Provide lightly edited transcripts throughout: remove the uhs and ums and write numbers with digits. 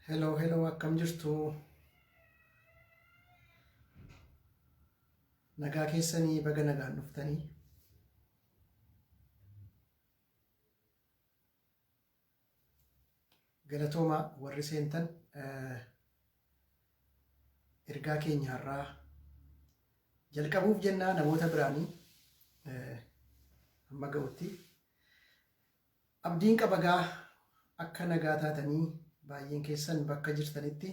Hello, hello, akkam jirtu? Nagaa keessanii baga nagaan dhuftanii. Galatoomaa warri seentan ergaa keenya har'aa jalqabuuf jennaa namoota biraanii amma ga'utti. Abdiin qaba gaa akka nagaa taatanii baay'een keessan bakka jirtanitti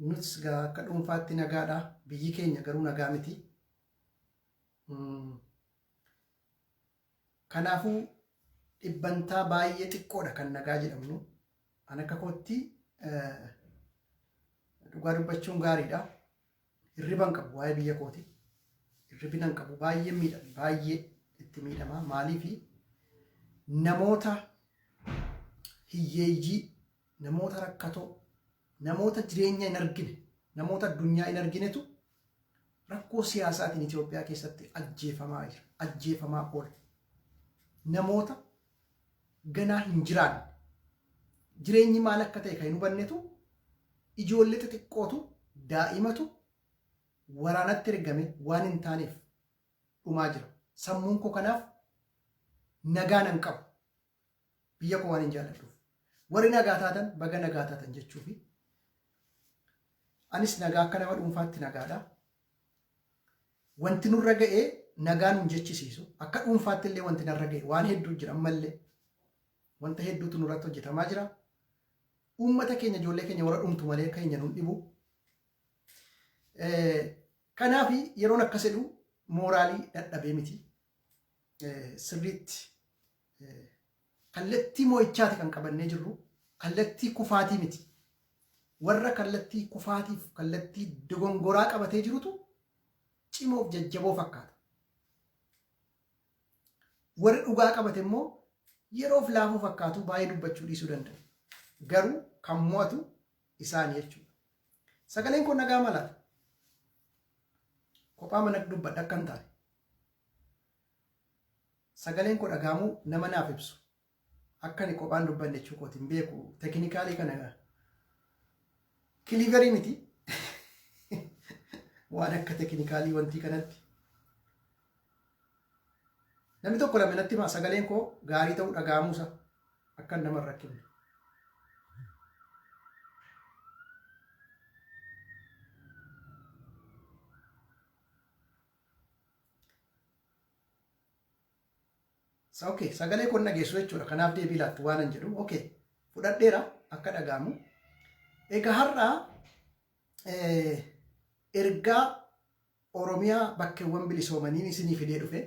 nutis gaa akka dhuunfaatti nagaadha biyyi keenya garuu nagaa miti. Kanaafuu dhibbantaa baay'ee xiqqoodha kan nagaa jedhamnu. An akka kootti dhugaa dubbachuun gaariidha. Hirriba hin qabu waa'ee biyya kooti. Hirribina hin qabu baay'ee miidhame baay'ee itti miidhama maaliifi namoota hiyyeeyyii namoota rakkatoo namoota jireenya hin argine namoota addunyaa hin arginetu rakkoo siyaasaatiin Itoophiyaa keessatti ajjeefamaa jira ajjeefamaa oola. Namoota ganaa hin jiraanne jireenyi maal akka ta'e kan hin hubannetu ijoollee xixiqqootu daa'imatu waraanatti ergame waan hin taaneef dhumaa jira. Sammuun koo kanaaf nagaa nan qabu. Biyya koo waan hin jaalladhuuf. Warri nagaa taatan baga nagaa taatan jechuufi. Anis nagaa akka nama dhuunfaatti nagaadha. Wanti nurra ga'ee nagaa nun jechisiisu. Akka dhuunfaatti illee wanti narra ga'e waan hedduu jira ammallee. Wanta hedduutu nurratti hojjetamaa jira. Uummata keenya ijoollee keenya warra dhumtu malee keenya nun dhibu. Kanaaf yeroon akkas jedhu mooraalii dadhabee miti. Sirriitti kallattii mo'ichaati kan qabannee jirru kallattii kufaatii miti. Warra kallattii kufaatiif kallattii dogongoraa qabatee jirutu cimoof jajjaboo fakkaata. Warri dhugaa qabate immoo yeroof laafuu fakkaatu baay'ee dubbachuu dhiisuu danda'u. Garuu kan mo'atu isaani jechuudha. Sagaleen kun nagaa malaata. Kophaa mana dubbadha akka hin taane. Sagaleen koo dhaga'amuu nama naaf ibsu. Akka ani kophaan dubbanne jechuu kooti hin beeku. Tekinikaalii kana kiliiverii miti. Waan akka tekinikaalii wantii kanatti. Namni tokko lama natti himaa sagaleen koo gaarii ta'uu dhaga'amuusa akka nama hin rakkifne. Okay, sagalee kun dhageessu jechuudha. Kanaaf deebii laattu waan an jedhu. Okay, fudhadheera akka dhaga'amu. Egaa har'a ergaa Oromiyaa bakkeewwan bilisoomaniin isinii fidee dhufe.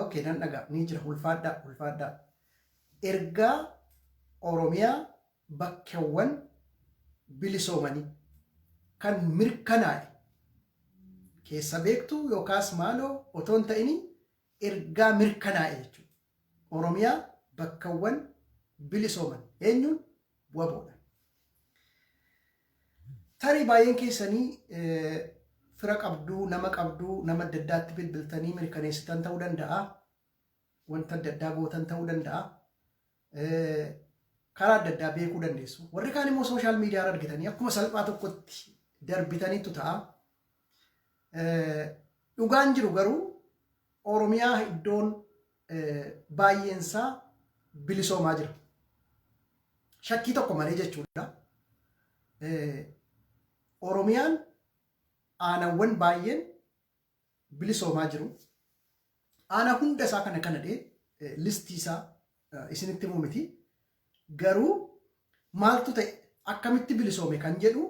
Okay, nan dhagaa ni jira ulfaadhaa ulfaadhaa. Ergaa Oromiyaa bakkeewwan bilisoomanii kan mirkanaa'e keessa beektuu yookaas maaloo otoo hin ta'ini ergaa mirkanaa'e jechuudha. Oromiyaa bakkawwan bilisooman eenyuun waboodha. Tarii baay'een keessanii fira qabduu, nama qabduu, nama adda addaatti bilbiltanii mirkaneessitan ta'uu danda'a. Wanta adda addaa gootan ta'uu danda'a. Karaa adda addaa beekuu dandeessu. Warri kaan immoo sooshaal miidiyaa irra argitanii akkuma salphaa tokkotti darbitaniitu ta'a. Dhugaan jiru garuu Oromiyaa iddoon baay'eensaa bilisoomaa jira. Shakkii tokko malee jechuudha. Oromiyaan aanawwan baay'een bilisoomaa jiru. Aanaa hunda isaa kana kana dhee listii isaa isinitti himuu miti. Garuu maaltu ta'e akkamitti bilisoome kan jedhu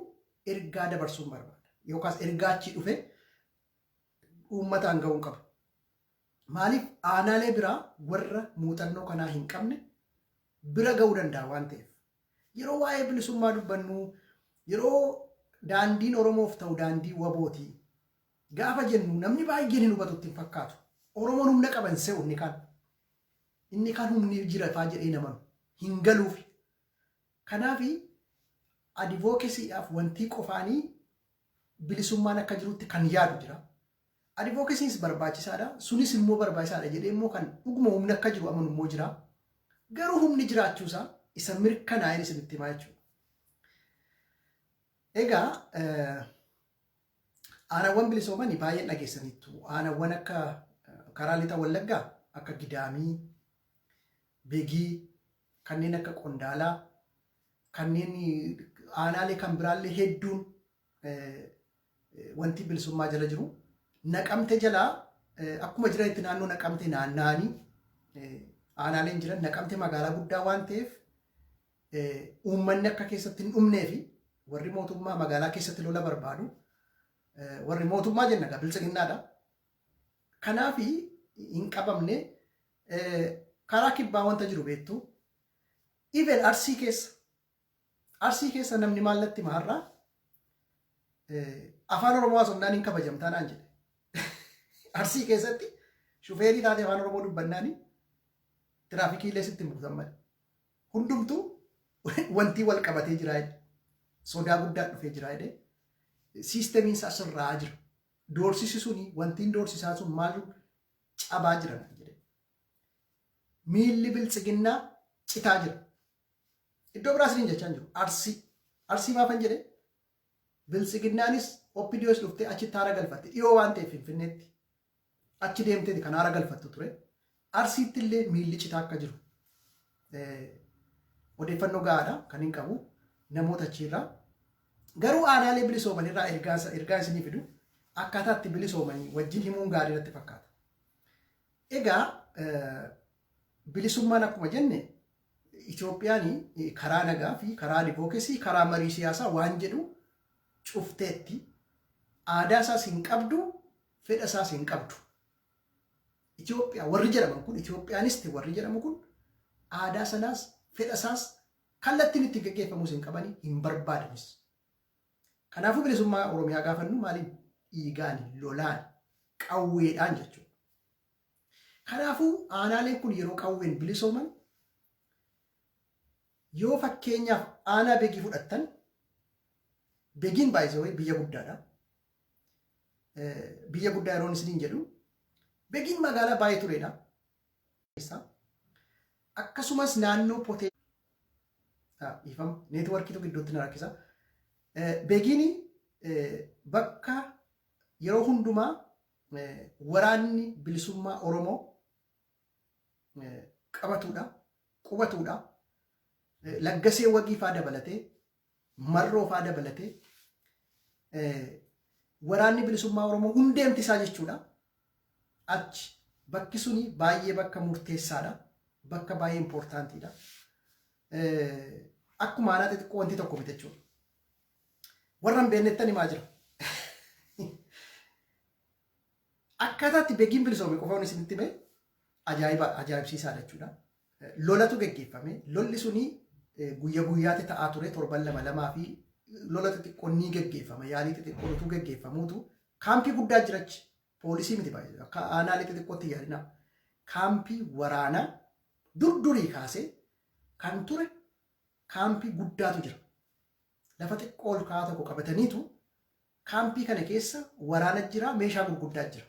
ergaa dabarsuun barbaada. Yookaas ergaa achii dhufe uummataan ga'uun qaba. Maaliif aanaalee biraa warra muuxannoo kanaa hin qabne bira ga'uu danda'a waan ta'eef. Yeroo waa'ee bilisummaa dubbannu yeroo daandiin Oromoof ta'u daandii wabooti. Gaafa jennu namni baay'een hin hubatu itti hin fakkaatu. Oromoon humna qaba hin se'u inni kaan. Inni kaan humni jira faa jedhee hin amanu. Hin galuufi. Kanaaf adivookesiidhaaf wantii qofaanii bilisummaan akka jirutti kan yaadu jira. Advocacy'ns barbaachisaadha. Sunis immoo barbaachisaadha jedhee immoo kan dhuguma humna akka jiru amanu immoo jira. Garuu humni jiraachuusaa isa mirkanaa'een isinitti himaa jechuudha. Egaa aanaawwan bilisoomanii baay'een dhageessaniittu. Aanaawwan akka karaa lixa Wallaggaa akka Gidaamii, Begii, kanneen akka Qondaalaa, kanneen aanaalee kan biraallee hedduun wanti bilisummaa jala jiru. Naqamte jalaa akkuma jiranitti naannoo Naqamte naanna'anii aanaaleen jiran. Naqamte magaalaa guddaa waan ta'eef uummanni akka keessatti hin dhumnee fi warri mootummaa magaalaa keessatti lola barbaadu, warri mootummaa jenna egaa biltsiginnaadha. Kanaaf hin qabamne. Karaa kibbaa wanta jiru beektu. Even Arsii keessa namni maallatti maharraa afaan Oromoo haasofnaan hin kabajamtaa naan jedhe. Arsii keessatti shufeerii taatee afaan Oromoo dubbannaani tiraafikii illee sitti hin buutan malee. Hundumtuu wanti wal qabatee jira jedhe. Sodaa guddaa dhufee jira jedhe. Siistemiin isaa sirraa jira. Doorsisi suni, wantiin doorsisaa sun maal cabaa jira naan jedhe. Miilli biltsiginnaa citaa jira. Iddoo biraas niin jechaa hin jiru. Arsii. Arsii maafan jedhe? Biltsiginnaanis OPDOs dhuftee achitti haara galfatte. Dhiyoo waan ta'eef Finfinneetti. Achi deemteeti kan haara galfattu ture. Arsiitti illee miilli citaa akka jiru odeeffannoo gahaadha kan hin qabu namoota achiirraa. Garuu aanaalee bilisoomanirraa ergaa isinii fidu akkaataa itti bilisoomanii wajjin himuun gaarii natti fakkaata. Egaa bilisummaan akkuma jenne Itoophiyaan karaa nagaa fi karaa dimookiraasii, karaa marii siyaasaa waan jedhu cufteetti. Aadaa isaas hin qabdu, fedha isaas hin qabdu. Itoophiyaa warri jedhaman kun, Itoophiyaanisti warri jedhamu kun, aadaa sanaas fedha isaas kallattiin ittiin gaggeeffamus hin qabani, hin barbaadanis. Kanaafuu bilisummaa Oromiyaa gaafannu maaliin? Dhiigaan, lolaan, qawweedhaan jechuudha. Kanaafuu aanaaleen kun yeroo qawween bilisooman, yoo fakkeenyaaf aanaa Begii fudhattan, Begiin baay'isee biyya guddaadha. Biyya guddaa yeroon isiniin jedhu, Begiin magaalaa baay'ee turedha. Akkasumas naannoo potee, dhiifama, neetworkiitu gidduutti na rakkisa. Begiin bakka yeroo hundumaa waraanni bilisummaa Oromoo qabatudha, qubatudha. Laggasee Wagii faa dabalatee, Marroo faa dabalatee, waraanni bilisummaa Oromoo hundeemti isaa jechuudha. Achi bakki suni baay'ee bakka murteessaadha. Bakka baay'ee importantiidha. Akkuma aanaa xixiqqoo wanti tokko miti jechuudha. Warra hin beeknettan himaa jira. Akkaataa itti Begiin bilisoome qofa waan isinitti hime ajaa'iba ajaa'ibsiisaadha jechuudha. Lolatu geggeeffame. Lolli suni guyya guyyaatti ta'aa ture, torban lama lamaa fi lola xixiqqoon ni geggeeffama. Yaalii xixiqqoon utuu geggeeffamuutu kaampii guddaa jira achi. Poolisii miti baay'ee. Akka aanaalee xixiqqootti yaadina. Kaampii waraanaa dur durii kaasee kan ture kaampii guddaatu jira. Lafa xiqqoo ol ka'aa tokko qabataniitu kaampii kana keessa waraana jira, meeshaa gurguddaa jira.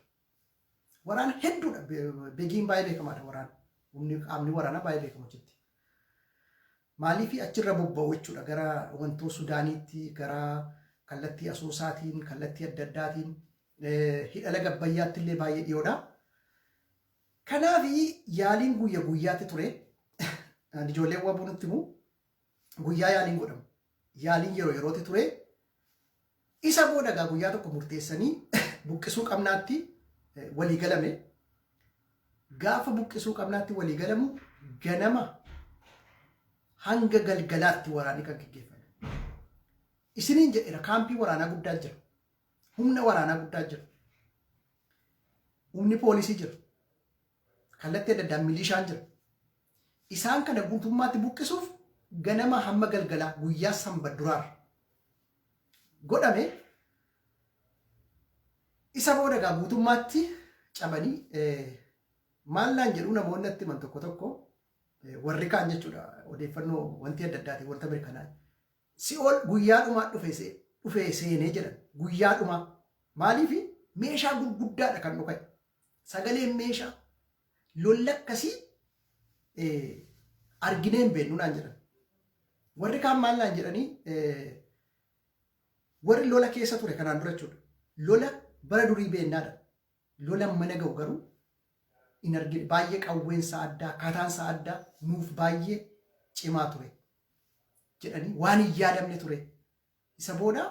Waraana hedduudha. Begiin baay'ee beekamaadha waraana. Humni qaamni waraanaa baay'ee beekamu achitti. Maaliif achirra bobba'u jechuudha? Gara wantoo Sudaaniitti, gara kallattii Asoosaatiin, kallattii adda addaatiin, hidha laga Abbayyaatti illee baay'ee dhiyoodha. Kanaaf yaaliin guyya guyyaatti ture. Ijoolleen wabuu nutti himu, guyyaa yaaliin godhamu. Yaaliin yeroo yerootti ture. Isa booda egaa guyyaa tokko murteessanii buqqisuu qabnaatti walii galame. Gaafa buqqisuu qabnaatti walii galamu ganama hanga galgalaatti waraanni kan gaggeeffame. Isiniin jedheera, kaampii waraanaa guddaa jira. Humna waraanaa guddaa jira. Humni poolisii jira. Kallattii adda addaan milishaan jira. Isaan kana guutummaatti buqqisuuf ganama hamma galgalaa guyyaa Sanbat duraarra godhame. Isa booda egaa guutummaatti cabanii maal naan jedhu namoonni natti himan tokko tokko, warri kaan jechuudha, odeeffannoo wanti adda addaatiin wanta mirkanaa'e. Si'ool guyyaa dhumaa dhufee seenee jedhan, guyyaa dhumaa. Maaliif? Meeshaa gurguddaadha kan dhuka'e. Sagaleen meeshaa lolli akkasii Arginee hin beeknu naan jedhan. Warri kaan maal naan jedhanii, warri lola keessa ture kanaan dura jechuudha. Lola bara durii beennaadha. Lola mana ga'u garuu hin argine. Baay'ee qawweensa addaa, akkaataansa addaa nuuf baay'ee cimaa ture jedhanii, waan hin yaadamne ture. Isa booda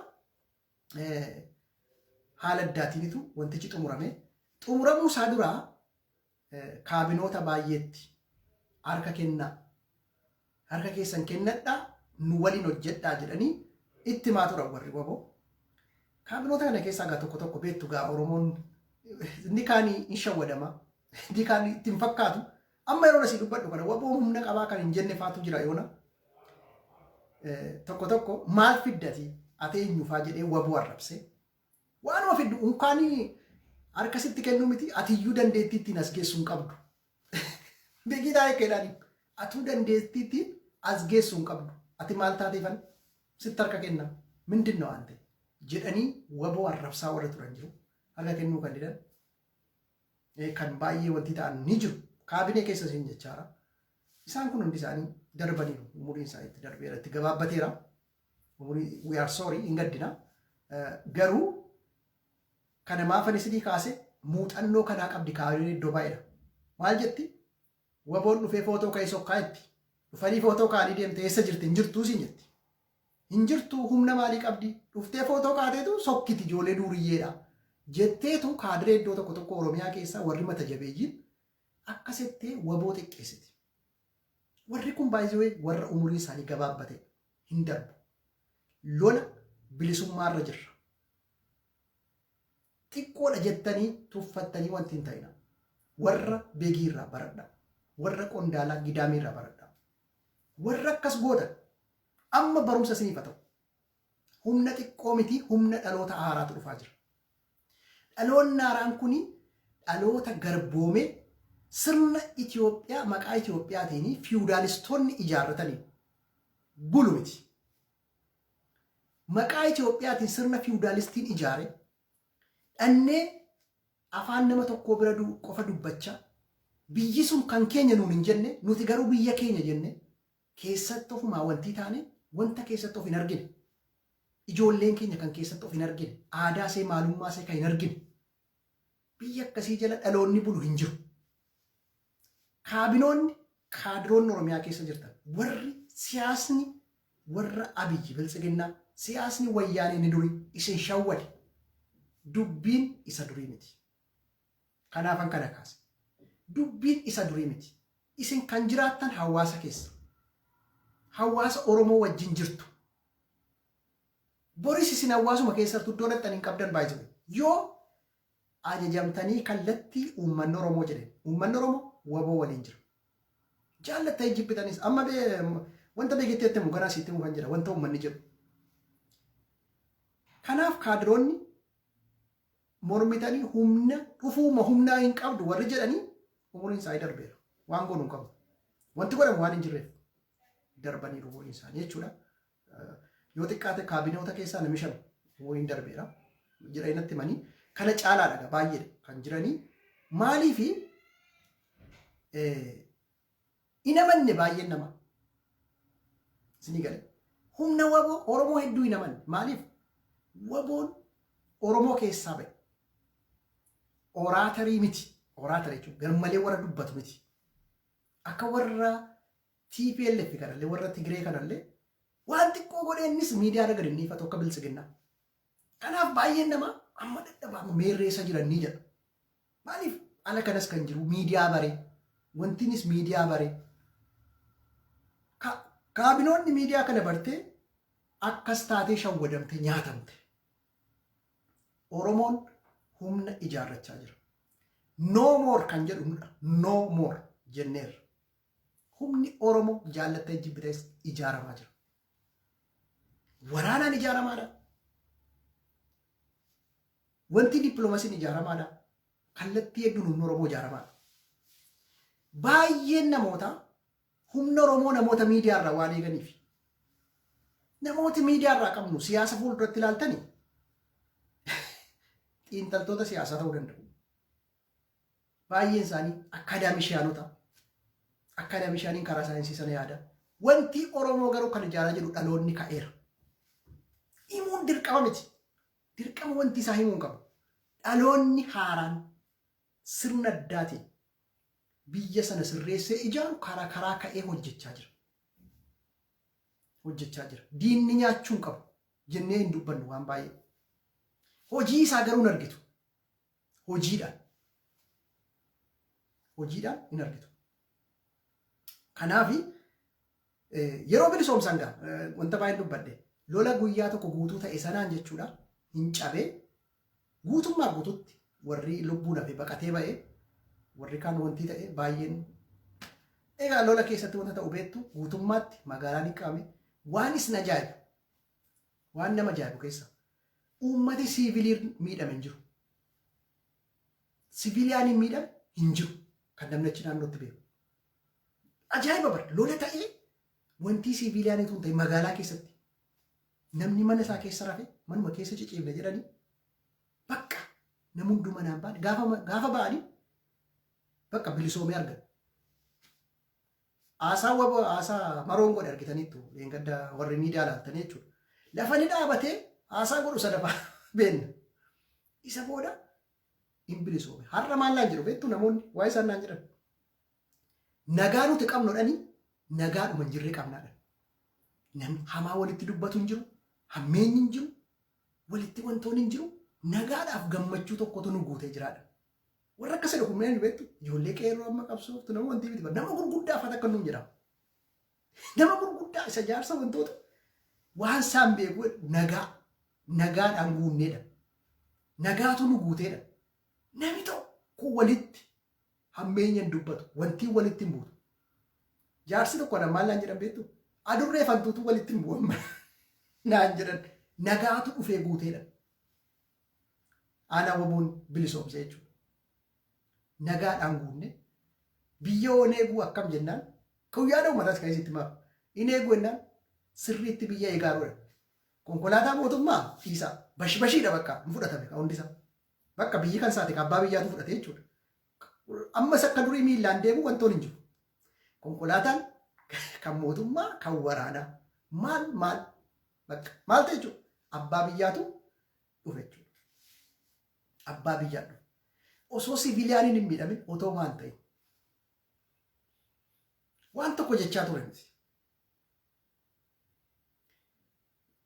haala addaatiinitu wantichi xumurame. Xumuramuu isaa duraa kaabinoota baay'eetti harka kennaa, harka keessan kennadhaa, nu waliin hojjedhaa jedhanii itti himaa turan warri waboo. Kaabinoota kana keessaa gaa tokko tokko beektu gaa, Oromoon inni kaanii hin shawwadama, inni kaan itti hin fakkaatu. Amma yeroo asii dubbadhu kana waboo humna qabaa kan hin jenne faatu jira yoona. Tokko tokko maal fiddati, ati eenyufaa jedhee waboo arrabse. Waanuma fiddu unkaanii harka sitti kennuu miti, atiyyuu dandeettii ittiin as geessu hin qabdu. Beekitaa eekkeedhaani. Atuu dandeettii ittiin as geessu hin qabdu. Ati maal taateefan sitti harka kenna? Mindinna waan ta'e jedhanii waboo arrabsaa warra turan jiru. Harka kennuu kan didan kan baay'ee wanti ta'an ni jiru. Kaabinee keessa isin jechaara. Isaan kun hundi isaanii darbaniiru. Umuriin isaanii itti darbeera, itti gabaabbateera. Umurii, we are sorry, hin gaddina. Garuu kana maafan isinii kaase? Muuxannoo kanaa qabdi kaabineen iddoo baay'eedha. Maal jetti? Waboon dhufee footoo ka'ee sokkaa itti. Dhufanii footoo ka'anii deemte, eessa jirti? Hin jirtuu siin jetti. Hin jirtu, humna maalii qabdi? Dhuftee footoo kaateetu sokkiti, ijoollee duuriyyeedha. Jetteetu kaadiree iddoo tokko tokko Oromiyaa keessaa warri mata jabeeyyiin akkasitti waboo xiqqeessiti. Warri kun baay'ee warra umuriin isaanii gabaabbate, hin darbu. Lola bilisummaarra jirra. Xiqqoodha jettanii tuffattanii wanti hin ta'ina. Warra beegiirraa baradha. Warra qondaalaa gidaamiirraa baradha. Warra akkas gootan amma barumsa isiniif haa ta'u. Humna xiqqoo miti, humna dhaloota haaraatu dhufaa jira. Dhaloonni haaraan kuni dhaloota garboomee sirna Itoophiyaa maqaa Itoophiyaatiin fiwudaalistoonni ijaarratanii bulu miti. Maqaa Itoophiyaatiin sirna fiwudaalistiin ijaare dhannee afaan nama tokkoo bira qofa dubbachaa, biyyi sun kan keenya nuun hin jenne, nuti garuu biyya keenya jenne keessatti ofumaa wantii taane, wanta keessatti of hin argine. Ijoolleen keenya kan keessatti of hin argine, aadaa isee, maalummaa isee kan hin argine. Biyya akkasii jala dhaloonni bulu hin jiru. Kaabinoonni, kaadiroonni Oromiyaa keessa jirtan, warri siyaasni warra Abiyyi Biltsiginnaa, siyaasni wayyaanee inni durii isin shawwade, dubbiin isa durii miti. Kanaafan kana kaase. Dubbiin isa durii miti. Isin kan jiraattan hawaasa keessa. Hawaasa Oromoo wajjin jirtu. Boris isin hawaasuma keessattuu iddoo dhaqxan hin qabdan baay'ee. Yoo ajajamtanii kallattii uummanni Oromoo jedhe, uummanni Oromoo waboo waliin jira. Jaallattanii jibbitanis amma wanta beekitteetti himu ganaa sitti himu kan jedha wanta uummanni jedhu. Kanaaf kaadiroonni mormitanii humna dhufuuma humnaa hin qabdu warri jedhanii, umuriin isaanii darbeera. Waan goonu hin qabnu. Wanti godhamu waan hin jirreef darbaniiru umuriin isaanii jechuudha. Yoo xiqqaate kaabinoota keessaa namni 5 umuriin darbeera jedhanii natti himanii, kana caalaadha baay'eedha kan jiranii. Maaliifi hin amanne baay'een nama? Isinii gale? Humna waboo Oromoo hedduu hin amanne. Maaliif? Waboon Oromoo keessaa ba'e. Orator miti. Orator jechuun garmalee warra dubbatu miti. Akka warra TPLF kanallee, warra Tigree kanallee, waan xiqqoo godhee innis miidiyaa irra gadi dhiifatu akka Biltsiginnaa. Kanaaf baay'een namaa amma dadhabaa meerreessa jiran ni jedha. Maaliif? Ala kanas kan jiru miidiyaa baree, wantinis miidiyaa baree. Kaabinoonni miidiyaa kana bartee akkas taatee shawwadamte, nyaatamte. Oromoon humna ijaarrachaa jira. No more kan jedhu nudha. No more jenneerra. Humni Oromoo jaallattee jibbitees ijaaramaa jira. Waraanaan ijaaramaadha. Wanti dippiloomaasiin ijaaramaadha. Kallattii hedduun humni Oromoo ijaaramaadha. Baay'een namoota humna Oromoo namoota miidiyaa irraa waan eeganiif. Namooti miidiyaa irraa qabnu siyaasa fuulduratti ilaaltanii xiinxaltoota siyaasaa ta'uu danda'u. Baay'een isaanii akaadaamishiyaanota. Akkaadaamishaaniin karaa saayinsii sana yaada. Wanti Oromoo garuu kan ijaaraa jiru dhaloonni ka'eera. Himuun dirqama miti. Dirqama wanti isaa himuu hin qabu. Dhaloonni haaraan sirna addaatiin biyya sana sirreessee ijaaru karaa karaa ka'ee hojjechaa jira. Hojjechaa jira. Diinni nyaachuu hin qabu jennee hin dubbannu waan baay'ee. Hojii isaa garuu hin argitu. Hojiidhaan. Hojiidhaan hin argitu. Kanaaf yeroo bilisoomsan gaa wanta baay'een dubbadhe lola guyyaa tokko guutuu ta'e sanaan jechuudha hin cabee guutummaa guututti warri lubbuun hafe baqatee ba'e warri kaan wanti ta'e baay'een egaa lola keessatti wanta ta'u beektu guutummaatti magaalaan hin qabame. Waan isin ajaa'ibu, waan nama ajaa'ibu keessa uummati siiviliin miidhame hin jiru. Siviiliyaaniin miidhame hin jiru kan namni achi naannootti beeku. Ajaa'iba bara lola ta'ee wantii siviiliyaanii tun ta'e magaalaa keessatti namni mana isaa keessa rafe manuma keessa ciciifne jedhanii bakka nama hunduu manaan ba'an gaafa ba'anii bakka bilisoomee argan. Haasaa wabo haasaa maroon godhe argitaniittu leengadda warri miidiyaa laaltanii jechuudha. Lafa ni dhaabatee haasaa godhu sadaffaa beenna. Isa booda hin bilisoome. Har'a maal naan jedhu beektu namoonni waa isaan naan jedhan. Nagaa nuti qabnu dhani nagaadhuma hin jirre qabnaadha. Namni hamaa walitti dubbatu hin jiru, hammeenyi hin jiru, walitti wantoonni hin jiru, nagaadhaaf gammachuu tokkotu nu guutee jiraadha. Warra akkas jedhu kun eenyu beektu? Ijoollee qeerroo amma qabsooftu nama wantii miti nama gurguddaa afaan akka nuun jedhama. Nama gurguddaa isa jaarsa wantoota waan isaan beeku nagaa nagaadhaan guunneedha. Nagaatu nu guuteedha. Namni tokko walitti hammeenya hin dubbatu. Wantiin walitti hin buutu. Jaarsi tokko anaan maal naan jedhan beektu? Adurree fantuutu walitti hin bu'an naan jedhan. Nagaatu dhufee guuteedha. Aanaa waboon bilisoomse jechuudha. Nagaadhaan guunne biyya hoon eeguu akkam jennaan kan yaada uummataas kan isitti maaf hin eeguu jennaan sirriitti biyya eegaaruudha. Konkolaataa mootummaa dhiisaa bashbashiidha bakka hin fudhatame kan hundisaa. Bakka biyyi kan isaati kan abbaa biyyaatu fudhate jechuudha. Ammas akka durii miillaan deemu wantoon hin jiru. Konkolaataan kan mootummaa kan waraanaa maal maal bakka maal ta'e jechuudha. Abbaa biyyaatu dhufe jechuudha. Abbaa biyyaa dhufe. Osoo siviiliyaaniin hin miidhamin otoo waan ta'in. Waan tokko jechaa ture miti.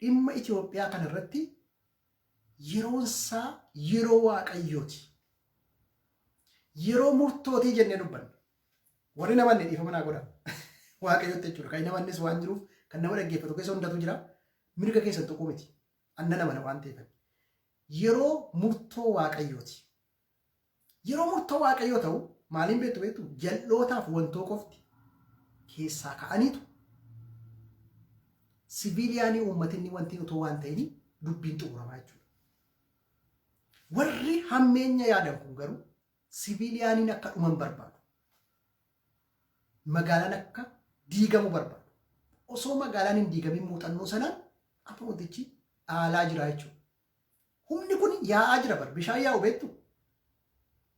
Dhimma Itoophiyaa kana irratti yeroon isaa yeroo Waaqayyooti. Yeroo murtootii jennee dubbanna. Warri namanne dhiifama naa godha. Waaqayyotti jechuudha. Kan namannes waan jiruuf kan nama dhaggeeffatu keessa hundatu jira. Mirga keessan tuquu miti. Anna namana waan ta'eef. Yeroo murtoo Waaqayyooti. Yeroo murtoo Waaqayyoo ta'u maaliin beektu beektu jal'ootaaf wantoo qofti keessaa ka'aniitu siviiliyaanii uummatinni wanti otoo waan ta'in dubbiin xumuramaa jechuudha. Warri hammeenya yaadan kun garuu siviiliyaaniin akka dhuman barbaadu. Magaalaan akka diigamu barbaadu. Osoo magaalaan hin diigamin muuxannoo sanaan amma wantichi dhaalaa jira jechuudha. Humni kun yaa'aa jira bar bishaan yaa'u beektu.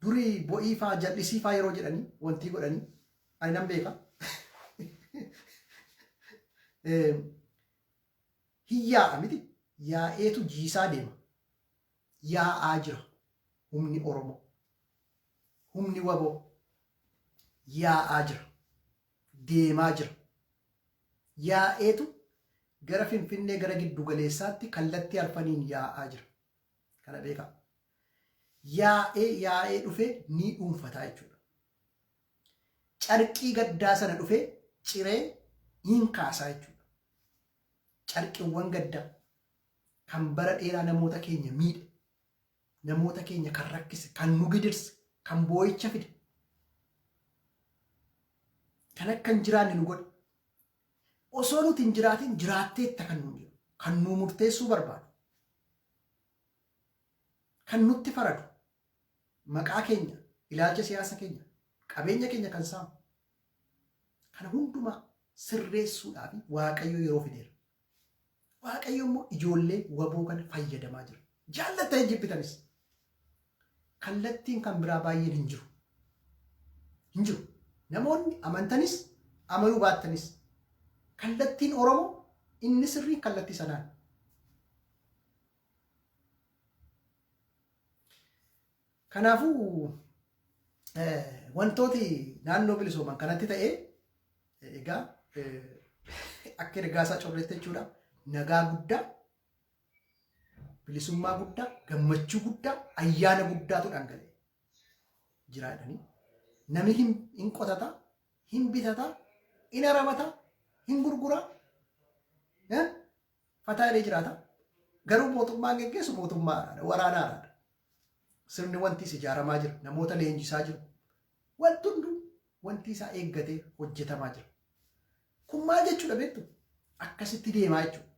Durii bo'ii faa jal'isii faa yeroo jedhanii wantii godhanii ani nan beeka. Hin yaa'a miti yaa'eetu jiisaa deema. Yaa'aa jira humni Oromoo. Humni waboo yaa'aa jira. Deemaa jira. Yaa'eetu gara Finfinnee gara giddu galeessaatti kallattii arfaniin yaa'aa jira. Kana beekaa. Yaa'ee yaa'ee dhufee ni dhuunfataa jechuudha. Carqii gaddaa sana dhufee ciree hin kaasaa jechuudha. Carqiiwwan gaddaa kan bara dheeraa namoota keenya miidhe, namoota keenya kan rakkise, kan nu gidirse, kan boo'icha fide, kan akka hin jiraanne nu godhe. Osoo nuti hin jiraatin jiraatteetta kan nuun jedhu, kan nu murteessuu barbaadu, kan nutti faradu, maqaa keenya, ilaalcha siyaasa keenya, qabeenya keenya kan saamu. Kana hundumaa sirreessuudhaaf Waaqayyo yeroo fideera. Waaqayyo immoo ijoollee waboo kana fayyadamaa jira. Jaallattanii jibbitanis. Kallattiin kan biraa baay'een hin jiru. Hin jiru. Namoonni amantanis Amanuu baattanis kallattiin Oromoo inni sirriin kallattii sanaan. Kanaafuu wantooti naannoo bilisooman kanatti ta'ee egaa akka ergaa isaa correetti jechuudha. Nagaa guddaa, bilisummaa guddaa, gammachuu guddaa, ayyaana guddaatu dhangala'e jira jedhanii. Namni hin qotata, hin bitata, hin aramata, hin gurgura, fataa jedhee jiraata. Garuu mootummaan geggeessu mootummaa waraanaadha. Sirni wanti is ijaaramaa jira. Namoota leenjisaa jiru. Wanti hunduu wanti isaa eeggatee hojjetamaa jira. Kun maal jechuudha beektu? Akkasitti deemaa jechuudha.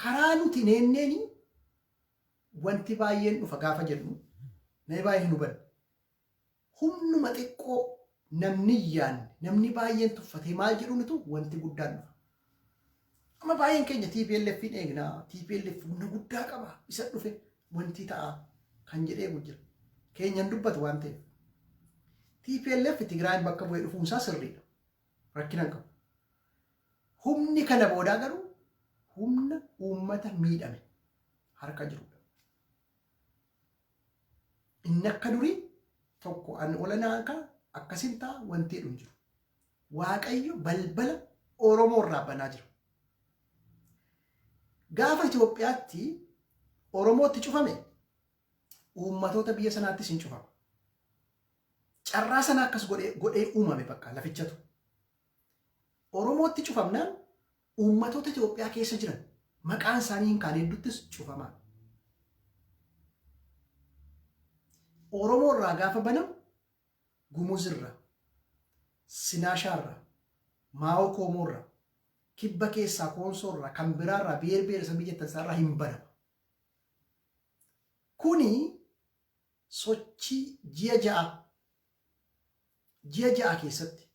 Karaa nuti hin eenneen wanti baay'een dhufa gaafa jennu namni baay'een hin hubanne. Humnuma xiqqoo namni hin yaanne, namni baay'een tuffatee maal jedhuunitu wanti guddaan dhufa. Amma baay'een keenya TPLF hin eegna, TPLF humna guddaa qaba, isa dhufe wanti ta'a kan jedhee eegu jira. Keenyan dubbatu waan ta'eef. TPLF Tigraayin bakka bu'ee dhufuun isaa sirriidha. Rakkina hin qabu. Humni kana boodaa garuu humna uummata miidhame harka jirudha. Inni akka durii tokko an olanaa ka akkasin ta'a wanti jedhu hin jiru. Waaqayyo balbala Oromoo irraa banaa jira. Gaafa Itoophiyaatti Oromootti cufame uummatoota biyya sanaattis hin cufama. Carraa sana akkas godhee uumame bakka lafichatu. Oromootti cufamnaan uummatoota Itoophiyaa keessa jiran maqaan isaanii hin kaane hedduuttis cufamaa. Oromoo irraa gaafa banamu Gumuz irraa, Sinaashaa irraa, Maa'oo Koomoo irraa, Kibba keessaa Koonsoo irraa, kan biraa irraa, biheer biheeresabii jettan isaa irraa hin banama. Kuni sochii ji'a ja'a ji'a 6 keessatti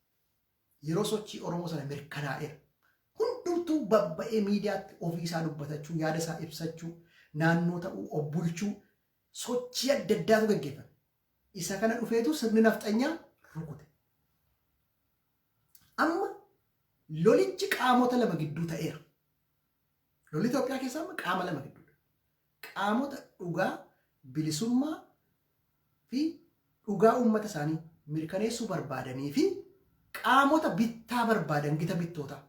yeroo sochii Oromoo sana mirkanaa'eera. Hundumtuu babba'ee miidiyaatti ofii isaa dubbatachuu, yaada isaa ibsachuu, naannoo ta'uu, of bulchuu, sochii adda addaatu gaggeeffame. Isa kana dhufeetu sirni nafxanyaa rukute. Amma lolichi qaamota lama gidduu ta'eera. Lolli Itoophiyaa keessaa amma qaama lama gidduudha. Qaamota dhugaa bilisummaa fi dhugaa uummata isaanii mirkaneessuu barbaadanii fi qaamota bittaa barbaadan gita bittootaa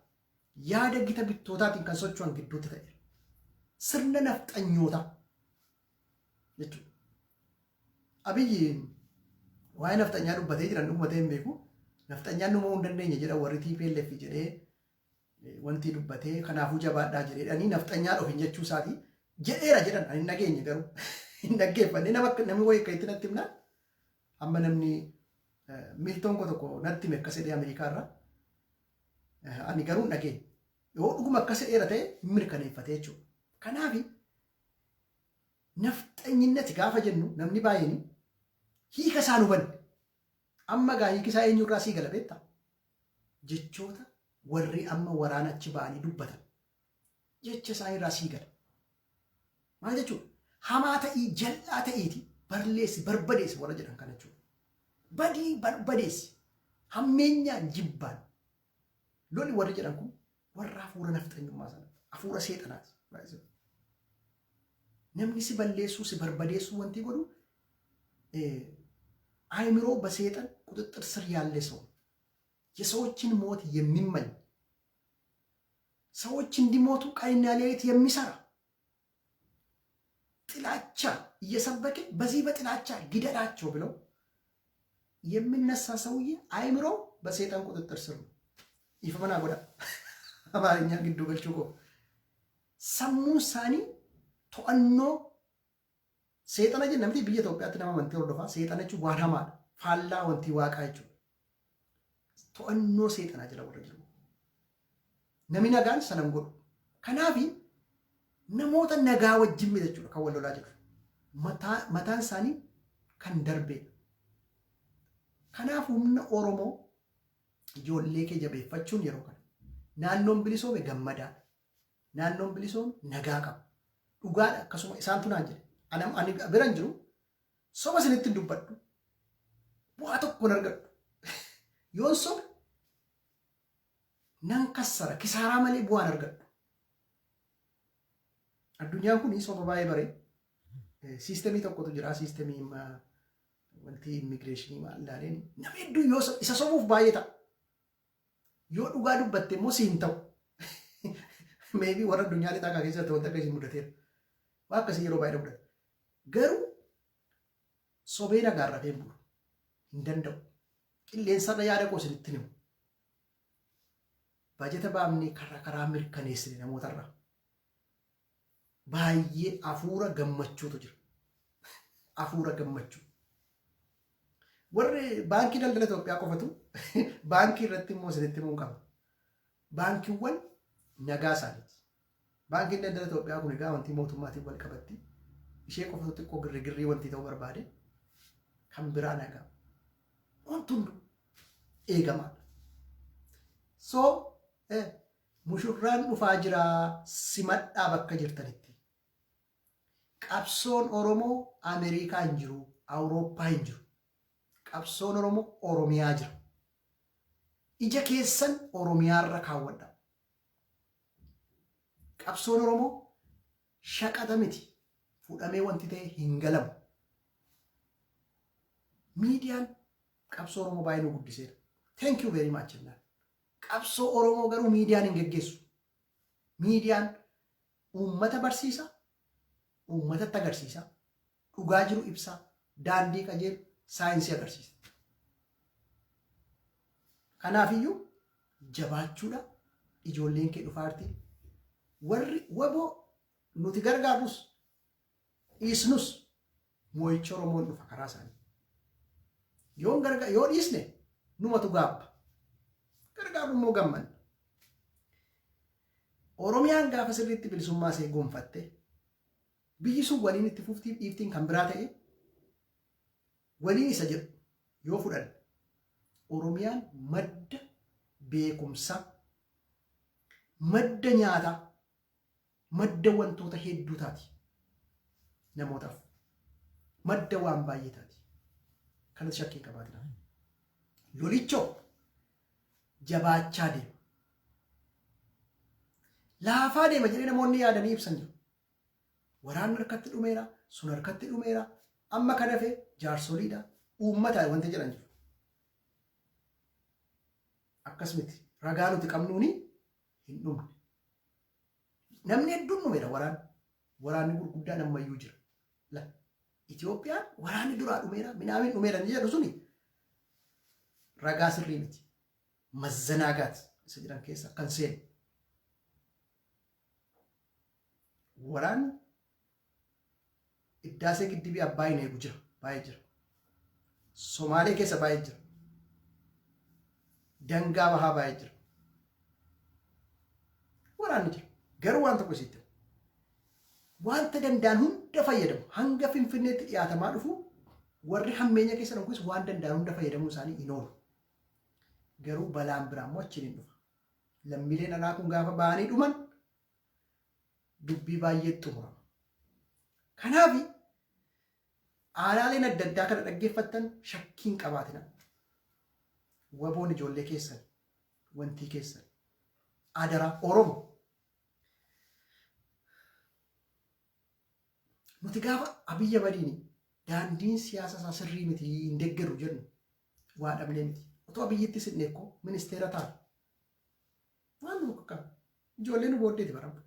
yaada gita bittootaatiin kan socho'an gidduutti ta'eera. Sirna nafxanyootaa jechuudha. Abiyyi waa'ee nafxanyaa dubbatee jiran dhuguma ta'e hin beeku. Nafxanyaan nu mo'uu hin dandeenye jedha warri TPLF jedhee wanti dubbatee kanaafuu jabaadhaa jedheedhanii nafxanyaa dhofin jechuu isaati jedheera jedhan ani hin dhageenye garuu hin dhaggeeffanne nama namni wayii akka itti natti himnaan amma namni miiltoon koo tokko natti hime akkas jedhee Ameerikaa irraa ani garuu hin dhageenye yoo dhuguma akkas jedheera ta'e hin mirkaneeffate jechuudha. Kanaaf nafxanyinnati gaafa jennu namni baay'een hiika isaa hin hubanne. Amma gaa hiiki isaa eenyurraa sii gala beektaa? Jechoota warri amma waraana achi ba'anii dubbatan jecha isaaniirraa sii gala. Maal jechuudha? Hamaa ta'ii jal'aa ta'iiti barleessi barbadeessi warra jedhan kana jechuudha. Badii barbadeessi hammeenyaan jibbaan loli warri jedhan kun warra hafuura nafxanyummaa sana hafuura seexanaati. Namni si balleessuu si barbadeessuu wanti godhu አይምሮ በሰይጣን ቁጥጥር ስር ያለ ሰው የሰዎችን ሞት የሚመኝ ሰዎች እንዲሞቱ ቀንና ሌሊት የሚሰራ ጥላቻ እየሰበከ በዚህ በጥላቻ ግደላቸው ብለው የሚነሳ ሰውዬ አይምሮ በሰይጣን ቁጥጥር ስር ነው። ይፈመና ጎዳ አማርኛ ግዱ ገልቹ ኮ sammuun isaanii to'annoo seexana jenna miti biyya Itoophiyaatti nama amantii hordofaa seexana jechuun waan hamaadha. Faallaa wantii waaqaa jechuudha. To'annoo seexanaa jala warra jiru. Namni nagaan sana hin godhu. Kanaaf namoota nagaa wajjin miti jechuudha kan wal lolaa jiru. Mataan isaanii kan darbeedha. Kanaaf humna Oromoo ijoollee kee jabeeffachuun yeroo kana. Naannoon bilisoome gammadaadha. Naannoon bilisoome nagaa qaba. Dhugaadha akkasuma isaantu naan jedhe. Ani bira hin jiru. Soba isinitti hin dubbadhu. Bu'aa tokko hin argadhu. Yoon sobe Nan kassara, kisaaraa malee bu'aan argadhu. Addunyaan kun soba baay'ee bare. System tokkotu jira. System wanti immigration maal ilaaleen nama hedduu yoo isa sobuuf baay'ee ta'a. Yoo dhugaa dubbatte immoo si hin ta'u. Maybe warra addunyaa lixaa kaa keessatti wanta akkasii mudateera. Waa akkasii yeroo baay'ee mudata. Garuu sobee nagaan rafee bulu hin danda'u. Qilleensarra yaada koo isinitti himu. Bajeta baafnee karaa mirkaneessine namootarraa. Baay'ee hafuura gammachuutu jira. Hafuura gammachuu. Warri Baankii Daldala Itoophiyaa qofatu baankii irratti immoo isinitti himuu qaba. Baankiiwwan nagaa isaaniiti. Baankiin Daldala Itoophiyaa kun egaa wanti mootummaatiin wal qabatti. Ishee qofatu xiqqoo girrigirrii wanti ta'uu barbaade, kan biraa nagaa. Wanti hunduu eegamaadha. So mushurraan dhufaa jira, simadhaa bakka jirtanitti. Qabsoon Oromoo Ameerikaa hin jiru, Awurooppaa hin jiru. Qabsoon Oromoo Oromiyaa jira. Ija keessan Oromiyaarra kaawwadha. Qabsoon Oromoo shaqaxa miti. Fuudhamee wanti ta'e hin galamu. Miidiyaan qabsoo Oromoo baay'ee nu guddiseera. Thank you very much jennaan. Qabsoo Oromoo garuu miidiyaan hin geggeessu. Miidiyaan uummata barsiisa, uummatatti agarsiisa, dhugaa jiru ibsa, daandii qajeelu, saayinsii agarsiisa. Kanaafiyyuu jabaachuudha, ijoolleen kee dhufaarti. Warri waboo nuti gargaarrus dhiisnus moo'icha Oromoon dhufa karaa isaanii. Yoo dhiisne numatu gaabba. Gargaarru immoo gammanna. Oromiyaan gaafa sirriitti bilisummaa ishee gonfatte, biyyi sun waliin itti fuftiif dhiiftiin kan biraa ta'e, waliin isa jedhu yoo fudhanne, Oromiyaan madda beekumsaa, madda nyaataa, madda wantoota hedduu taati namootaaf. Madda waan baay'ee taati. Kanatti shakkii hin qabaatinaa. Lolichoo jabaachaa deema. Laafaa deema jedhee namoonni yaadanii ibsan jiru. Waraanni harkatti dhumeera, sun harkatti dhumeera, amma kan hafe jaarsoliidha, uummata wanti jedhan jiru. Akkas miti. Ragaa nuti qabnuuni hin dhumne. Namni hedduun dhumeera waraanni. Waraanni gurguddaan ammayyuu jira. La Itoophiyaan waraanni duraa dhumeera, minaamin dhumeera ni jedhu suni ragaa sirrii miti. Mazzanaagaat isa jedhan keessa kan seenu. Waraanni Iddaasee Giddibii Abbaayin eegu jira, baay'ee jira. Somaalee keessa baay'ee jira. Dangaa bahaa baay'ee jira. Waraanni jira. Garuu waan tokko isitti himu. Wanta danda'an hunda fayyadamu. Hanga Finfinneetti dhiyaatamaa dhufu warri hammeenya keessa dhufus waan danda'an hunda fayyadamuu isaanii hin oolu. Garuu balaan biraa immoo achiin hin dhufa. Lammiileen alaa kun gaafa ba'anii dhuman dubbii baay'ee xumurama. Kanaaf aanaaleen adda addaa kana dhaggeeffattan shakkiin qabaatina. Waboon ijoollee keessan, wantii keessan, adaraa Oromo. Nuti gaafa Abiyyi Ahmadiin daandiin siyaasa isaa sirrii miti, hin deeggaru jennu, waa dhabnee miti. Otoo Abiyyitti sidne ikkoo ministeera ta'a. Waan nu qaqqabu. Ijoollee nu booddeeti baramu.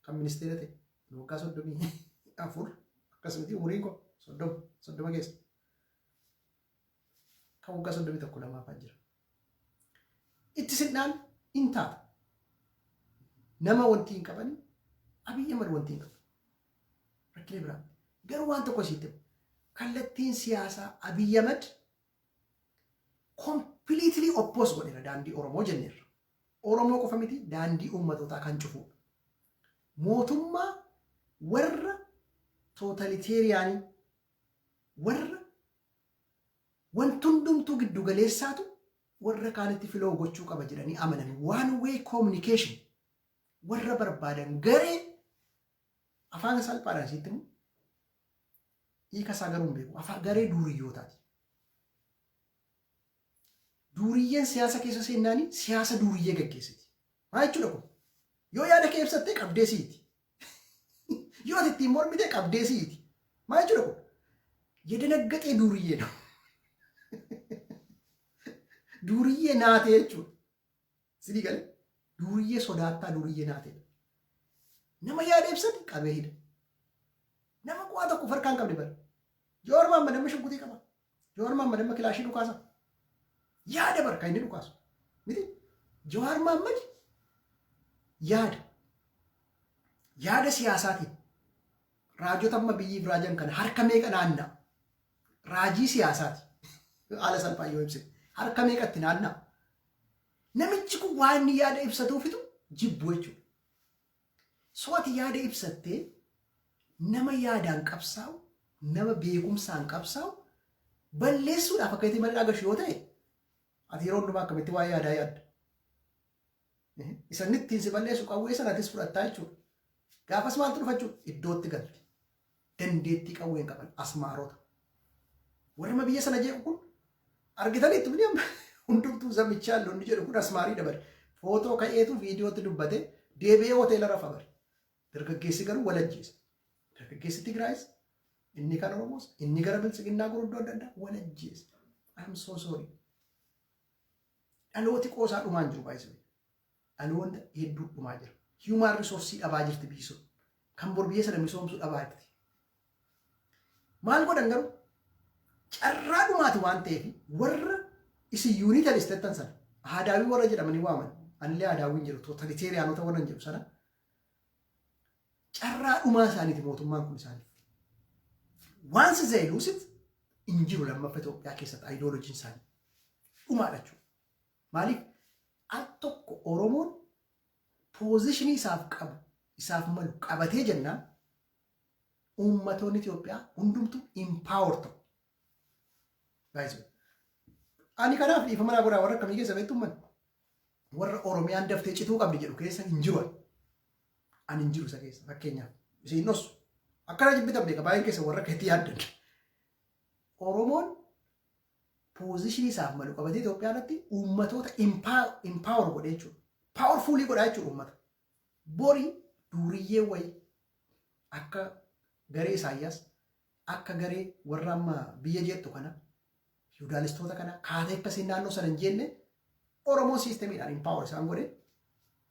Kan ministeera ta'e. Waggaa 34 akkasumatti umuriin koo 30, 30 keessa. Kan waggaa 31 lamaafaa jira. Itti sidnaan hin taata. Nama wanti hin qabani, Abiyyi Ahmad wanti hin qabu. Rakkina biraa. Garuu waan tokko sitti himu. Kallattiin siyaasaa Abiyyi Ahmad completely oppose godheera daandii Oromoo jenneerra. Oromoo qofa miti, daandii uummatootaa kan cufudha. Mootummaa warra totalitarian, warra wanti hundumtuu giddu galeessaatu warra kaanitti filoo gochuu qaba jedhanii amanan, one way communication warra barbaadan, garee afaan salphaadhaan sitti himu, hiika isaa garuu hin beeku, afaan garee duuriyyootaati. Duuriyyeen siyaasa keessa seennaanii siyaasa duuriyyee gaggeessiti. Maal jechuudha kun? Yoo yaada kee ibsattee qabdee siiti. Yoo ati ittiin mormite qabdee siiti. Maal jechuudha kun? የደነገጠ ዱርዬ ነው። Duuriyyee naatee jechuudha. Sidii galee duuriyyee sodaattaa, duuriyyee naateedha. Nama yaada ibsate qabee hidha. Nama bu'aa tokko farkaan qabne bara. Jawaar Mahammad amma shugguxii qaba. Jawaar Mahammad amma kilaashii dhukaasa. Yaada bara kan inni dhukaasu. Miti, Jawaar Mahammad yaada. Yaada siyaasaatiin raajota amma biyyiif raajan kana harka meeqa naanna'a? Raajii siyaasaati. Haala salphaa yoo ibsine. Harka meeqatti naanna'a? Namichi kun waan inni yaada ibsatuufitu jibbu jechuudha. So ati yaada ibsattee nama yaadaan qabsaa'u, nama beekumsaan qabsaa'u balleessuudhaaf akka itti mana agarsiisu yoo ta'e, ati yeroo hundumaa akkamitti waa'ee yaadaa yaadda? Isan ittiin si balleessu qawwee sana atis fudhattaa jechuudha. Gaafas maaltu dhufa jechuudha? Iddootti galti. Dandeettii qawwee hin qaban asmaarota. Warri biyya sana jeequ kun argitaniitu ni amma hundumtuu zamichaa lolli jedhu kun asmaarii dabale. Footoo ka'eetu viidiyootti dubbate, deebi'ee hoteela rafa bare. Dargaggeessi garuu walajjeessa. Dargaggeessi Tigraayis, inni kan Oromoos, inni gara biltsiginnaa gurguddoo adda addaa walajjeessa. I am so sorry. Dhalooti qoosaa dhumaa hin jiru baay'isee. Dhaloota hedduu dhumaa jira. Human resource dhabaa jirti biyyi sun. Kan bor biyya sana misoomsuu dhabaa jirti. Maal godhan garuu, carraa dhumaati waan ta'eef, warra isin unitarist jettan sana, aadaawii warra jedhamanii waaman, anillee aadaawii hin jiru, totalitarianota warra hin jedhu sana, carraa dhumaa isaaniiti mootummaan kun isaaniif. Waan si zeeluusit hin jiru lammaffaa Itoophiyaa keessatti ayidooloojiin isaanii dhumaadha jechuudha. Maaliif, al tokko Oromoon positionii isaaf qabu, isaaf malu qabatee jennaan, uummatoonni Itoophiyaa hundumtuu empower ta'u. Baay'isuu. Ani kanaaf dhiifama naa godhaa, warra akkamii keessa beektumman, warra Oromiyaan daftee cituu qabdi jedhu keessa hin jiru. Ani hin jiru isa keessa fakkeenyaaf. Isin dhossu. Akkana jibbitan beeka baay'een keessa warra akka itti yaaddan. Oromoon positionii isaaf malu qabatee Itoophiyaa irratti uummatoota empower godhee jechuudha. Powerfulii godhaa jechuudha uummata. Bori duuriyyee wayii akka garee Isaayyaas, akka garee warra amma biyya jettu kana, feudalistoota kana kaatee akkasiin naannoo sana hin jenne, Oromoon systemiidhaan empower isaan godhe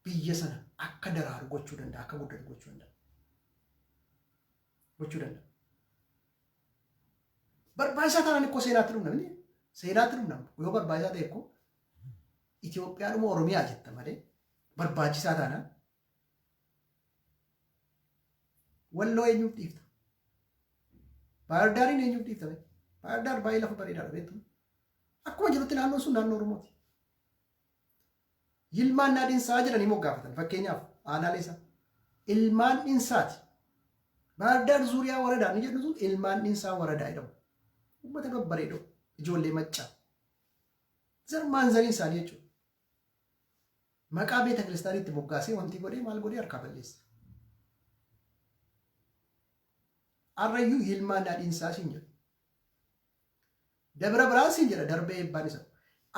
biyya sana akka daraaru gochuu danda'a, akka guddatu gochuu danda'a. Gochuu danda'a. Barbaachisaa taanaan ikkoo seenaatti dhumna miti. Seenaatti dhumna yoo barbaachisaa ta'e ikkoo Itoophiyaadhuma Oromiyaa jetta malee, barbaachisaa taanaan Walloo eenyuuf dhiifta? Baahir Daariin eenyuuf dhiifta? Baahir Daar baay'ee lafa bareedaadha, beektu. Akkuma jirutti naannoon sun naannoo Oromooti. Yilmaan Naadinsaa jedhanii moggaafatan fakkeenyaaf aanaalee isaa. Ilmaan Dhinsaati. Baahir Daar Zuuriyaa Waradaa ni jedhu sun Ilmaan Dhinsaa Waradaa jedhamu. Uummata babbareedoo, ijoollee maccaa. Zarmaan zariin isaanii jechuudha. Maqaa beeta kiristaaniitti moggaasee wanti godhee maal godhee harkaa balleessa. Arrayyuu Yilmaa Naadhinsaa siin jedhu. Dabra Biraan siin jedha darbee eebbaan isa.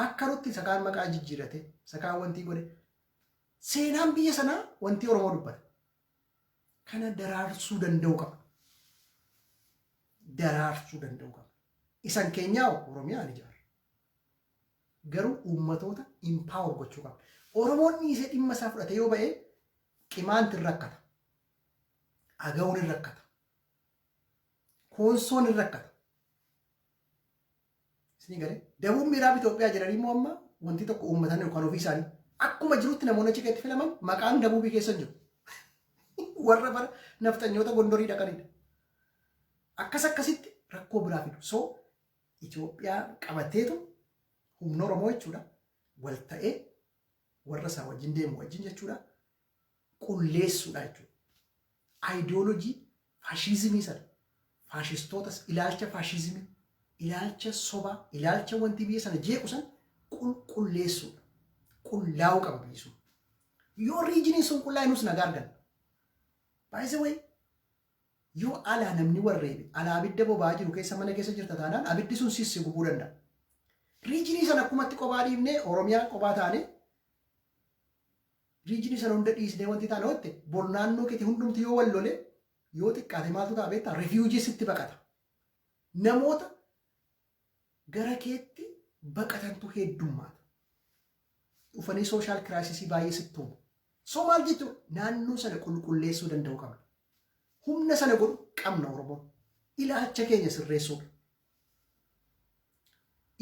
Akka nutti isa kaan maqaa jijjiirate, isa kaan wanti godhe. Seenaan biyya sanaa wanti Oromoo dubbata. Kana daraarsuu danda'u qaba. Daraarsuu danda'u qaba. Isan keenyaa Oromiyaa ni ijaara. Garuu uummatoota empower gochuu qaba. Oromoon dhiisee dhimma isaa fudhatee yoo ba'e, Qimaanti hin rakkata. Agawuun hin rakkata. Koonsoon hin rakkata. Isinii galee Dabuub Miraab Itoophiyaa jedhanii immoo amma wanti tokko uummatanii yookaan ofii isaanii akkuma jirutti namoonni achi keessatti filaman maqaan Dabuubii keessa hin jiru. Warra bara nafxanyoota Gondorii dhaqanidha. Akkas akkasitti rakkoo biraa fidu. So Itoophiyaa qabateetu humna Oromoo jechuudha. Wal ta'ee warra isaa wajjin deemu wajjin jechuudha. Qulleessuudha jechuudha. Ayidiyoolojii faashizimii sana, faashistootas, ilaalcha faashizimii, ilaalcha sobaa, ilaalcha wanti biyya sana jeequ sana qulqulleessuudha. Qullaa'uu qaba biyyi sun. Yoo regioniin sun qullaa'e, nus nagaa arganna. By the way, yoo alaa namni warreebe, alaa abidda boba'aa jiru keessa mana keessa jirta taanaan, abiddi sun sissi gubuu danda'a. Regionii sana akkumatti qophaa dhiifnee, Oromiyaa qophaa taane, Regionii sana hunda dhiisnee wanti taane hotte bor naannoo keetii hundumti yoo wal lole, yoo xiqqaate maaltu ta'a beektaa? Refugee sitti baqata. Namoota gara keetti baqatantu heddummaata. Dhufanii social crisisii baay'ee sitti uumu. So maal jechuudha? Naannoo sana qulqulleessuu danda'u qabna. Humna sana godhu qabna Oromoon. Ilaalcha keenya sirreessuudha.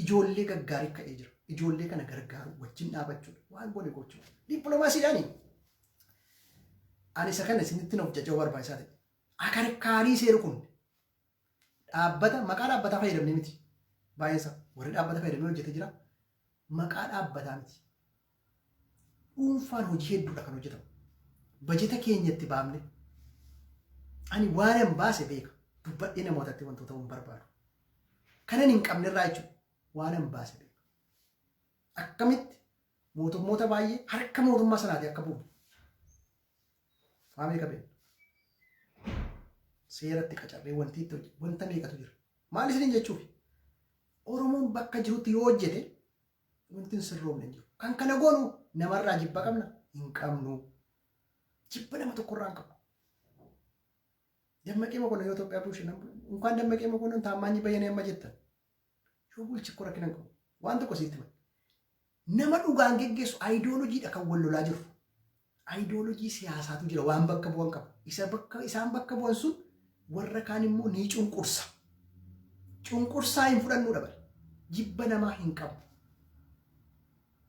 Ijoollee gaggaarii ka'ee jira. Ijoollee kana gargaaru, wajjin dhaabachuudha. Waan goone gochuudha. Dippiloomaasiidhaani. Ani isa kana isinitti of jaja'uu barbaachisaa ta'e. Akarkaarii seeru kun dhaabbata maqaa dhaabbataa fayyadamne miti. Baay'eensa warri dhaabbata fayyadamee hojjetee jira. Maqaa dhaabbataa miti. Dhuunfaan hojii hedduudha kan hojjetamu. Bajeta keenya itti baafne, ani waanan baase beeka. Dubbadhee namootatti wantoota hin barbaadu. Kanan hin qabnerraa jechuudha. Waanan baase beeka. Akkamitti mootummoota baay'ee harka mootummaa sanaati akka bu'u. Waa meeqa beekna? Seeratti qacarree wanti itti hojjetu wanta meeqatu jira. Maal isiniin jechuufi? Oromoon bakka jirutti yoo hojjete wanti hin sirroomne hin jiru. Kan kana goonu namarraa jibba qabna? Hin qabnu. Jibba nama tokkorraa hin qabnu. Dammaqee Mokonnon yoo Itoophiyaa bulche, inkaan Dammaqee Mokonnon Taammaanyi Bayyanee amma jettan. Yoo bulche koo rakkina hin qabu. Waan tokko sitti hima. Nama dhugaan geggeessu, ayidoolojiidha kan wal lolaa jiru. Ayidoolojii siyaasaatu jira, waan bakka bu'an qabu. Isa bakka isaan bakka bu'an sun warra kaan immoo ni cunqursa. Cunqursaa hin fudhannuudha bari. Jibba namaa hin qabu.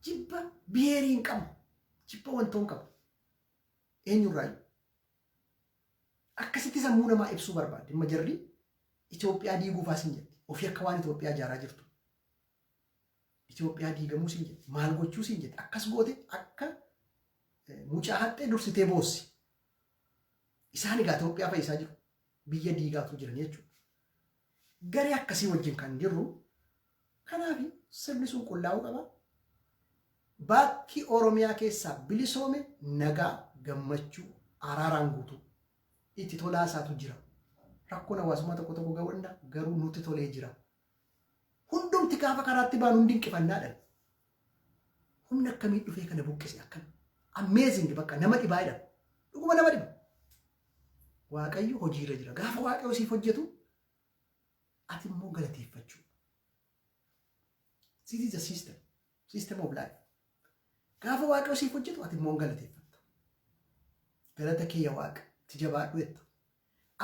Jibba biheerii hin qabu. Jibba wantoo hin qabu. Eenyurraayyuu. Akkasitti sammuu namaa ibsuu barbaadde. Amma jarri Itoophiyaa diiguufaa sin jetti. Ofii akka waan Itoophiyaa ijaaraa jirtu. Itoophiyaa diigamuu sin jetti. Maal gochuu sin jetti. Akkas goote akka mucaa haxxee dursitee boossi. Isaan egaa Itoophiyaa fayyisaa jiru. Biyya diigaatu jiran jechuudha. Garee akkasii wajjin kan jirru, kanaaf sirni sun qullaa'uu qaba. Bakki Oromiyaa keessaa bilisoome nagaa, gammachuu, araaraan guutuu. Itti tolaa isaatu jira. Rakkoon hawaasummaa tokko tokko ga'uu danda'a, garuu nutti tolee jira. Hundumti gaafa karaatti baanu hundi inqifannaadhaan. Humna akkamii dhufee kana buqqise, akkam amazing, bakka nama dhibaa jedhama. Dhuguma nama dhiba. Waaqayyo hojiirra jira. Gaafa Waaqayyo siif hojjetu ati immoo galateeffachuu. This is a system. System of life. Gaafa Waaqayyo siif hojjetu ati immoo galateeffatta. Galata kee yaa Waaqa, itti jabaadhu jetta.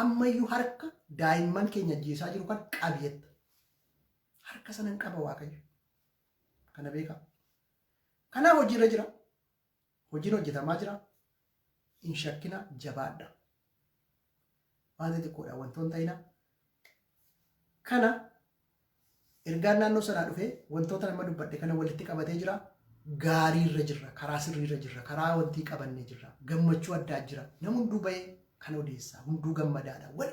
Ammayyuu harka daa'imman keenya ajjeesaa jiru kan qabi jetta. Harka sanan qaba Waaqayyo. Kana beekaa. Kanaaf hojiirra jira. Hojiin hojjetamaa jira. Hin shakkina, jabaadha. Waan xixiqqoodha wantoon ta'ina. Kana ergaan naannoo sanaa dhufee wantoota nama dubbadhe kana walitti qabatee jira. Gaariirra jirra, karaa sirriirra jirra, karaa wantii qabannee jirra. Gammachuu addaa jira. Nama hunduu bahee kan odeessaa, hunduu gammadaadha. Wal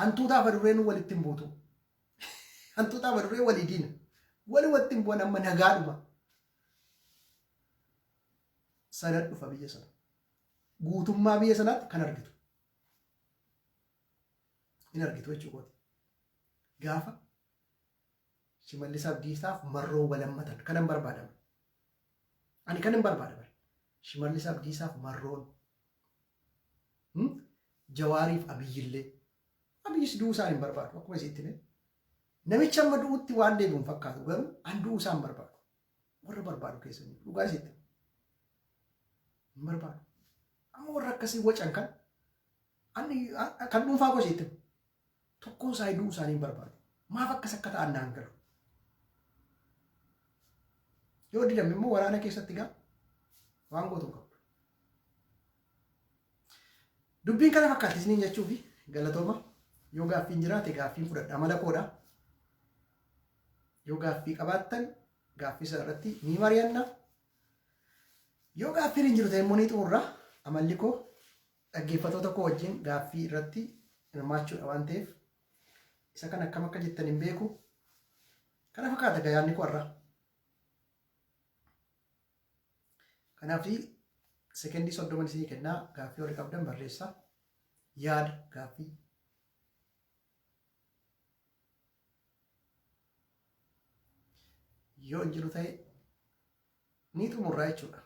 hantuutaaf adurreen walitti hin buutu. Hantuutaaf adurreen walii diina. Walumatti hin bu'an, amma nagaadhuma. Sana dhufa biyya sana. Guutummaa biyya sanaatti kan argitu. Hin argitu jechuu kooti. Gaafa Shimallis Abdiisaaf Marroo walammatan kanan barbaadama. Ani kanan barbaada bare. Shimallis Abdiisaaf Marroon, Jawaariif Abiyyillee. Abiyyis du'uu isaan hin barbaadu akkuma isitti hime. Namicha amma du'utti waan deebi'u hin fakkaatu, garuu an du'uu isaan barbaadu. Warra barbaadu keessa hin jiru. Dhugaa isitti hin barbaadu. Amma warra akkasii wacan kan ani kan dhuunfaa koo isitti tokkoon isaa du'uu isaanii hin barbaadu. Maaf akkas akka ta'an naan galu. Yoo didame immoo waraana keessatti gaa waan gootu hin qabdu. Dubbiin kana fakkaatti isiniin jechuufi, galatooma. Yoo gaaffiin jiraate gaaffiin fudhadha, amala koodha. Yoo gaaffii qabaattan gaaffii sana irratti ni mari'anna. Yoo gaaffiin hin jiru ta'e immoo ni xumurra. Amalli koo dhaggeeffatoota koo wajjin gaaffii irratti hirmaachuudha waan ta'eef, isa kana akkam akka jettan hin beeku. Kana fakkaata gayaanni koo har'a. Kanaaf sekendii 30 isinii kennaa, gaaffii warri qabdan barreessaa. Yaada gaaffii. Yoo hin jiru ta'e ni xumurraa jechuudha.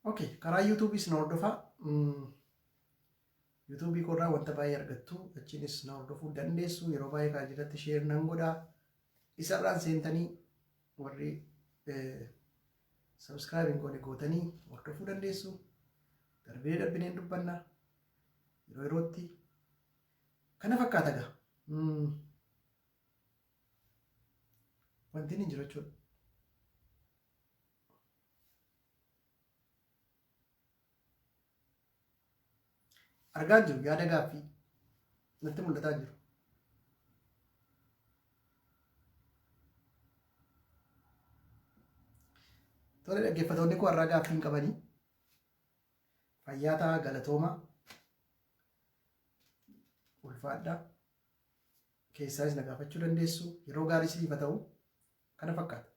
Okay, karaa YouTubeis na hordofaa. YouTube koorraa wanta baay'ee argattu. Achiinis na hordofuu dandeessu. Yeroo baay'ee karaa jalatti share nan godha. Isarraan seentanii warri subscribe hin goone gootanii hordofuu dandeessu. Darbinee darbineen dubbanna. Yeroo yerootti. Kana fakkaata gaa. Wanti inni jiru jechuudha. Argaa jiru yaada gaaffii natti mul'ataa jiru. Tole, dhaggeeffatoonni koo, har'aa gaaffii hin qabanii. Fayyaa ta'aa, galatooma. Ulfaadhaa. Keessaas na gaafachuu dandeessu. Yeroo gaarii siif haa ta'u. Kana fakkaata.